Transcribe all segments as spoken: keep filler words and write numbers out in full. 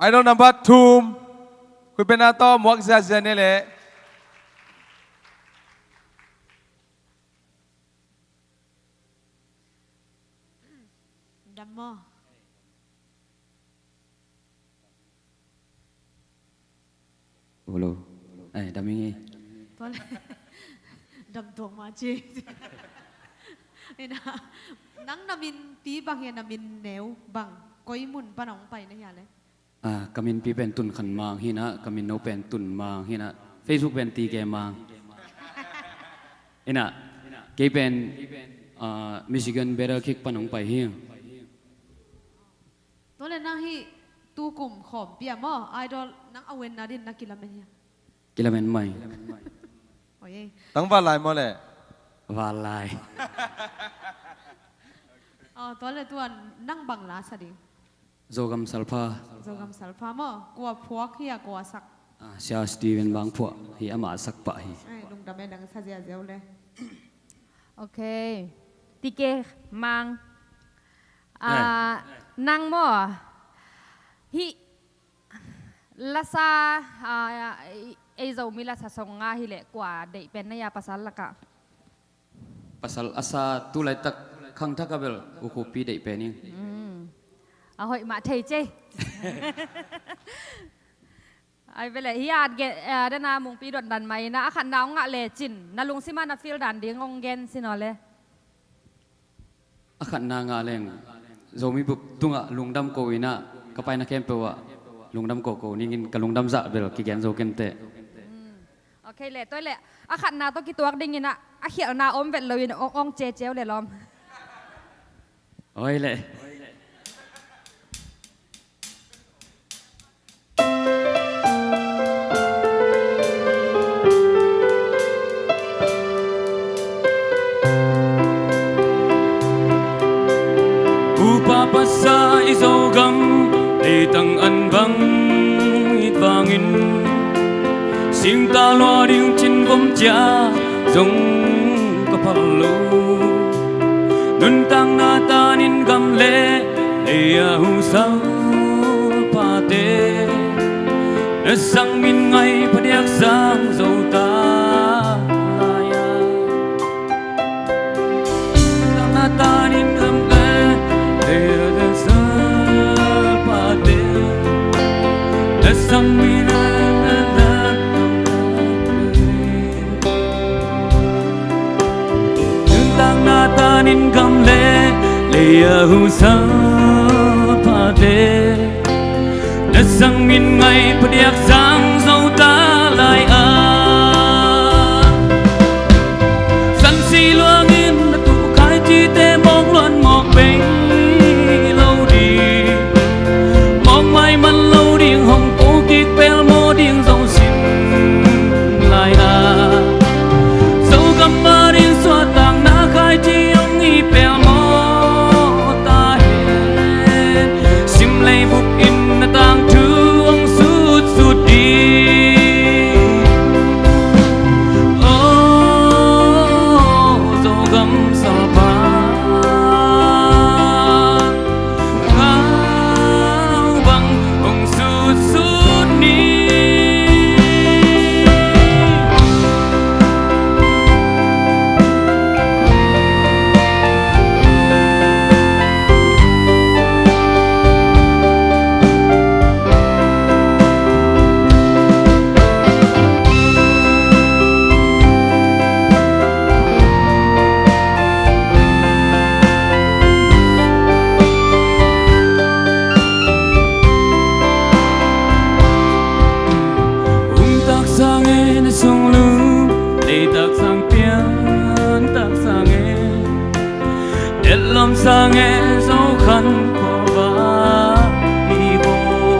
Idol number two. Khuipena tawh muak ziazia ni le. Dam maw? Hello. Ai, dam ing ei. Tua le. Dam tuak mah ci. Ina, nang na minpi bang hia, na min neu bang, koi mun pan hong pai na hia le? Ah, ka minpi pen Tun Khan Mang hi na, ka min no pen Tun Mang hi na, Facebook pen T K Mang. Ina, kei pen, ah, Michigan Battle Creek pan hong pai hi. Tua le nang hih tu kum khawmpi ah maw, Idol nang a venna din na kilamen hia? Kilamen mai. Oi. Nang Vanlai maw le? Vanlai. Oh, tua le tua nang bang la sa ding? Zogam Salpha. Zogam Salpha maw, kua phuak hia, kua sak? Ah, Sia Steven Bang phuak hi, amah sak pah hi. Ai, lungdam e, dang sa ziazia uh le. Ok. T K Mang. Ah, nang maw, hih lasa, ah, ei, ei Zomi lasa song ah hi le kua deih pen na hia pasal lakah? Pasal a sa tu laitak khangthak a bel U Khup Pi deih pen ing. Mm. A hoih mah thei cei. Ai bel le, hih a gen, eh, dana Mungpi dotdan mai na, a khatna hong ngah lecin na lungsim ah na feel dan ding hong gen sin aw le. A khatna ngah leng Zomi bup tungah lungdam ko ina, ka paina khempeuh ah lungdam ko ko ningin ka lungdam zah bel kigen zo kenteh. Mm. Ok le, tua le, a khatna tawh kituak dingin ah, a khialhna om vet loin ong, ong ceceu le lawm. Oi le. Upa pasa i Zogam, leitang an bang it vangin, singta lua ding cin vom cia zong ka phal lo. Nuntakna tanin gam le lei a husal pate, na sang min ngai phadiak sang zo ta lai-a. Nuntakna tanin gam le lei a husal pate, na sang min ngai phadiak sang zo ta lai-a. Nuntakna tanin gam le lei a husal pate, na sang min ngai phadiak sang zo ta lai-a. Sansi luangin na tukhai cite mawk luan mawk bei lo ding, mawk maiman lo ding, hong po kik pelmaw ding zo sin lai-a. Zogam a ding suahtakna khaici hong hi pelmaw ta hen. Sim lei bup in na tangthu hong sutsut ding. Oh, Zogam Salpha. Ngau bang hong sutsut ni. Um tak sang e na sunglum, dei tak sang, pian tak sang e, delh lam sang e, zo khan khuavak hi baw.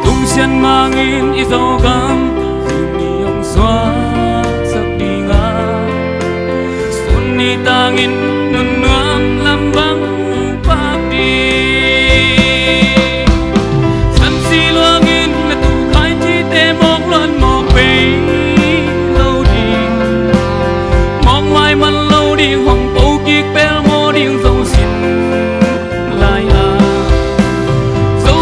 Tung Sian Mang in i Zogam, zing ni hong suaksak ding a, sun ni tangin nunnuam lam bang pak ding. Sansi luangin na tukhai cite mawk luan mawk bei lo ding, mawk maiman lo ding, hong po kik pelmaw ding zo sin lai-a. Zo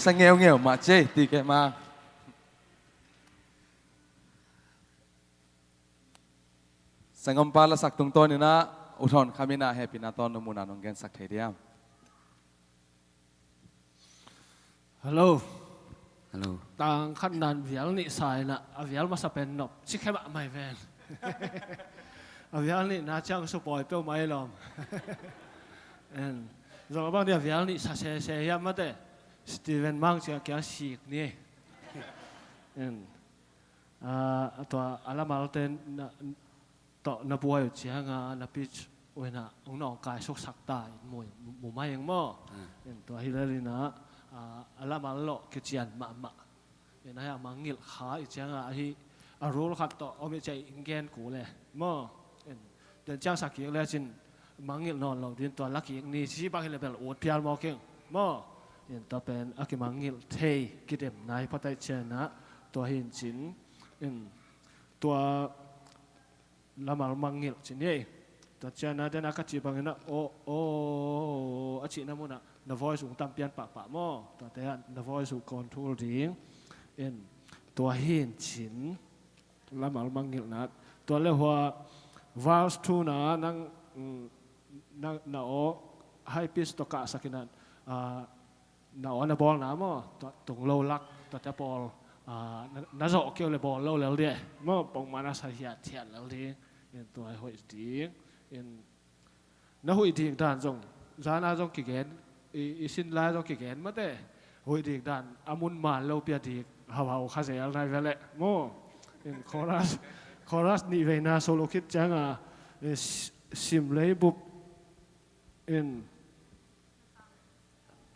Sa ngeungeu mah ci ei, ti kei mah. Sangom pa lasak tungtawn in ah U Thawn Kham in ah hehpihna tawh na muhna nong gensak thei diam? Hello. Hello. Tang khat nan vial nih sa in ah, a vial masa pen nop ci khe mahmah hi ven. A vial nihna ciang supawi peuhmah hi lawm. En, zong a bang dia vial nih sa sese hiam mate. Steven Mang ciang kiang sik ni. En, a, a tua a lamalte na, tawh na buai uh cianga na pitch uh in ah hong nawngkai suksak ta in mu, mu mai eng maw. Ah. En, tua hi lel in ah, a, a lamal lawh kician mahmah. En, ahi a mangngilh kha i cianga ahi a rule khat tawh om i ciah in gen kul e maw. En, den ciang sa kik le cin mangngilh nawn lo din tua la kik ni ci bang hi le bel ut phial maw keng maw. En, tua pen a kimangngilh thei kidem nai phatai cian ah tua hi in cin. En, tua lamal mangngilh ci ni ei. Tua cian a den a ka cih bangin ah, aw, aw, a cihna munah na voice ung tam pian pahpah maw. Tuate ah na voice uh control ding. En, tua hi in cin lamal mangngilhna. Tua le hua verse two na nang, mm, na, na aw high pitch tawh kahsak in ah, ah, na aw na bawlna maw, tua tung lo lak, tuate pawl, ah, na, na zawh keu le bawl lo lel ding maw, pongmah na sa hiathiat lel ding. En, tua hoih ding. En, na huih dik dan zong zana zong kigen, i, i sin lai zong kigen mate. Huih dik dan a mun man lo pia dik hauhau kha zel nai ve leh maw. En, chorus, chorus nih veina solo khit cianga, eh, si-, sim lei bup. En,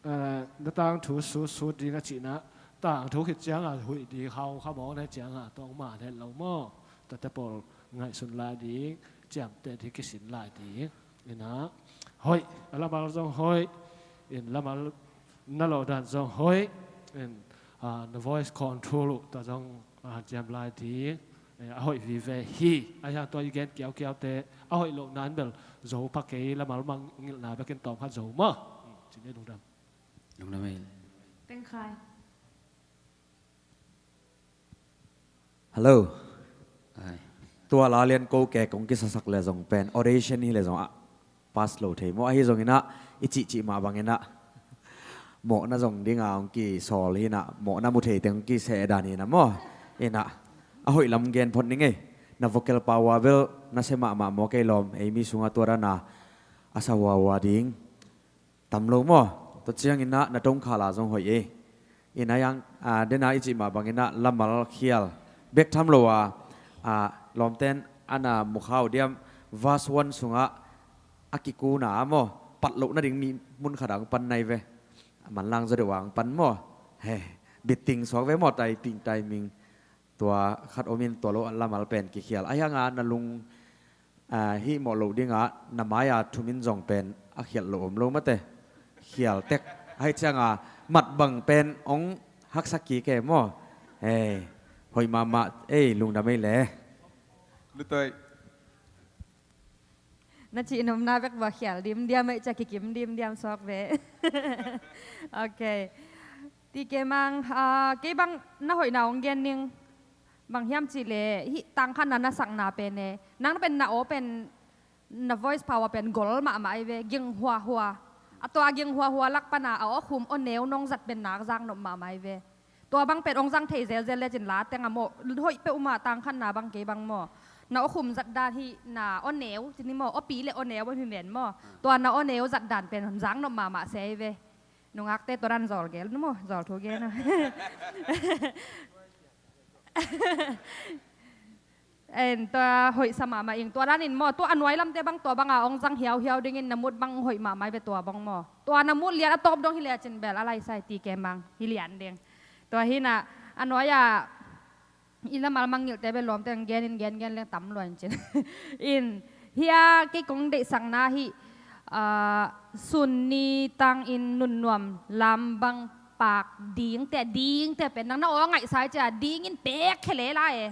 ah, na tangthu sutsut ding a cihna, tangthu khit cianga huih ding hau kha mawk na cianga tawng man het lo maw. Tuate pawl ngaihsun lai ding, ciamteh ding kisin lai ding. In ah, hoih, a lamal zong hoih, in lamal na lawh dan zong hoih, in, ah, na voice control uh tua zong, ah, ciam lai ding. Eh, a hoih vive hi. A hiang tua i gen kiaukiaute a hoih loh nan bel zo pha kei, lamal mangngilhna bekin tawm khat zo maw. Hmm, ci ni lungdam. Lungdam ei. Tengkhai. Hello. Ai. Tua la lian ko ke kong kisasak le zong pen audition hi le zong ah pass lo thei maw, ahi zongin ah i cihcih mah bangin ah mawhna zong dinga hong kisawl hi in ah, mawhna mu thei teng hong kiseh dan hi in ah maw. In ah a hoih lam gen phot ning ei. Na vocal power bel na sia mahmah maw, kei lawm, ei mi sungah tua dana a sa huahua ding tam lo maw. Tua ciangin ah na tongkhala zong hoih ei. In ah hiang, ah, dena i cih mah bangin ah lamal khial bek tham lo a, ah, lawmten a na mukha uh diam, verse one sungah a kikuna maw, pat loh nading mi mun khat ah hong pan nai ve. Manlang zaw deuh ah hong pan maw. He, biting suak ve maw, typing, timing. Tua khat om in tua lo lamal pen kikhial. A hianga na lung, ah, hih mawh loh dinga na mai-a thum in zong pen a khialh loh om lo mate. Khial tek. Ahi cianga mat bang pen hong haksa kik e maw. Ei, hoih mahmah ei, lungdam ei le. Lutoi. Na cih nopna bek bua khial dimdiam ei, cia kikim dimdiam suak ve. Ok. Ti kei mang, ah, kei bang na hoihna hong gen ning. Bang hiam cih leh hih tangkhatna na sakna pen e, nang pen na aw pen, na voice power pen gol mahmah ei ve, ging huahua. A tua ging huahua lak pana a aw khum aw neu nong zat pen nak zak nop mahmah ei ve. Tua bang pen hong zang thei zelzel lecin la teng a maw, hoih peuhmah tangkhatna bang kei bang maw. Na aw khum zat dan hih na aw neu, ci ni maw, aw pi le aw neu a hi men maw. Tua na aw neu zat dan pen zak nop mahmah se ei ve. Nungakte tua dan zawl gel nu maw, zawl thu gel nu. En, tua hoih sa mahmah ing, tua danin maw, tua a nuai lamte bang tua banga hong zang hiauhiau dingin na mut bang hoih mahmah ei ve tua bang maw. Tua na mut lian a tawp dong hi lecin bel a lai sa ei ti kei mang hi lian ding. Tua hi in ah a nuai-a i lamal mangngilhte bel lawmte ang genin gengen leng tam lua in cin. In, hia kei kong deihsakna hih, ah, sun ni tangin nunnuam lam bang pak dingte, dingte pen nang na aw ngaihsa ei cia dingin pek khe le lai e.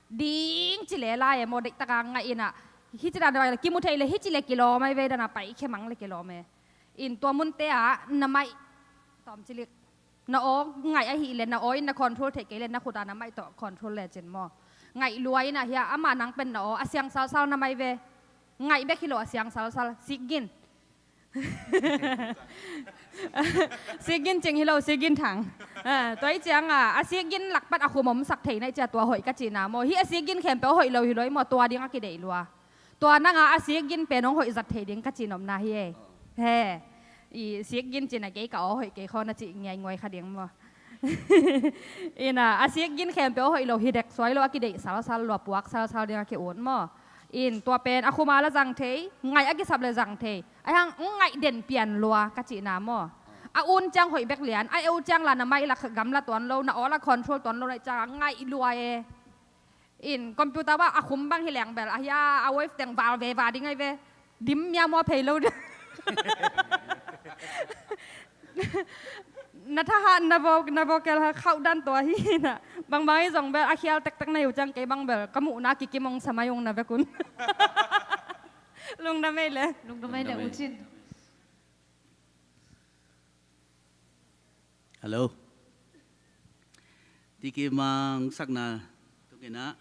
Ding ci le lai e maw, deihtaka ngaih in ah. Hih ci dan a kimu thei le hih ci le kilawm ei ve, dana pai khe mang le kilawm e. In tua munte ah na maih tawm cilik Na aw ngaih ahih leh na aw in na control theih kei leh na khut a na maih tawh control lecin maw. Ngaih lua in ah hiah ama nang pen na aw a siang salsal na maih ve. Ngaih bek hi lo a siang salsal sikgin. Sikgin cing hi lo, sikgin thang. Ah, tua ih ciang a, a sikgin lakpat a khum omsak thei na ih cia tua hoih ka cihna maw. Hih a sikgin khempeuh a hoih lo hi lo ih maw, tua ding a kideih lua. Tua nang a a sikgin pen hong hoih zat thei ding ka cih nopna hi ei. He. I sikgin cin a kei ka aw hoih kei khaw na cih ngiai nguai kha ding maw. In a, a sikgin khempeuh a hoih lo hi dek suai lo a kideih salsal lua puak salsal ding a ki-ut maw. In tua pen a khum a la zang thei, ngaih a kisap le zang thei. Ahi hang ngaih den pian lua ka cihna maw. A un ciang hoih bek lian, a eu ciang la na maih la gamla tuan lo, na aw la control tuan lo na ih ciang a ngaih lua e. In computer bah a khum bang hi leng bel a hia a wave teng val ve va ding ai ve. Dim mia maw phei lo ding. Na thahat na vo na vocal ha khauh dan tua hi na. Bangbang i zong bel a khial tektek na hi uh ciang kei bang bel ka muhna kikim ong sa mai ung na vekun. Lungdam ei le. Lungdam ei le. Lungdam ei. U Cin. Hello. Tiki mang sakna tungina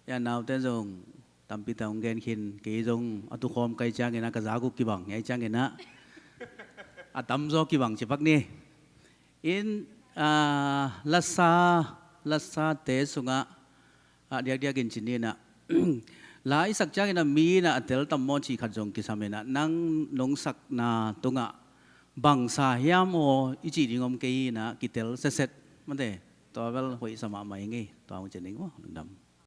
ya naute zong tampi ta hong gen khin, kei zong a tukhawm kai ciangina ka zak uh kibang, ya ciangina a tamzaw kibang cipak ni. In, ah, lasa, lasate sungah, ah, diakdiak in cin ina. La i sak ciangina mi ina a tel tam maw cih khat zong kisam ina. Nang nong sakna tungah bangsa hiam aw i cih ding om kei ina kitel setset. Mate, tua bel hoih sa mahmah ing ei. Tua hong cin ing maw, lungdam.